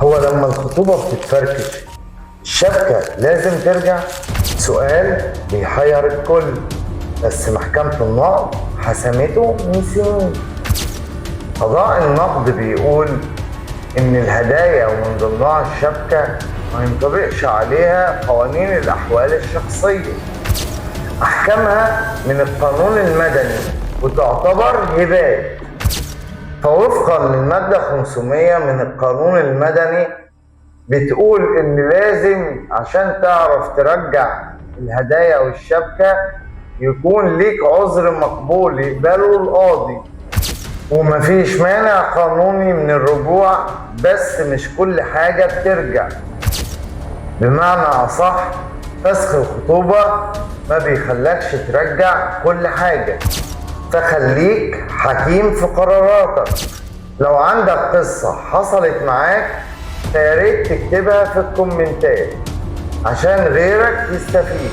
هو لما الخطوبة بتتفركش الشبكة لازم ترجع؟ سؤال بيحير الكل، بس محكمة النقض حسمته من سنين. قضاء النقض بيقول إن الهدايا ومن ضمنها الشبكة ما ينطبقش عليها قوانين الأحوال الشخصية، أحكامها من القانون المدني وتعتبر هبات. فوفقا للمادة 500 من القانون المدني بتقول إن لازم عشان تعرف ترجع الهدايا والشبكة يكون ليك عذر مقبول يقبله القاضي، ومفيش مانع قانوني من الرجوع، بس مش كل حاجة بترجع. بمعنى أصح، فسخ الخطوبة ما بيخلكش ترجع كل حاجة، فخليك حكيم في قراراتك. لو عندك قصة حصلت معاك فياريت تكتبها في الكومنتات عشان غيرك يستفيد.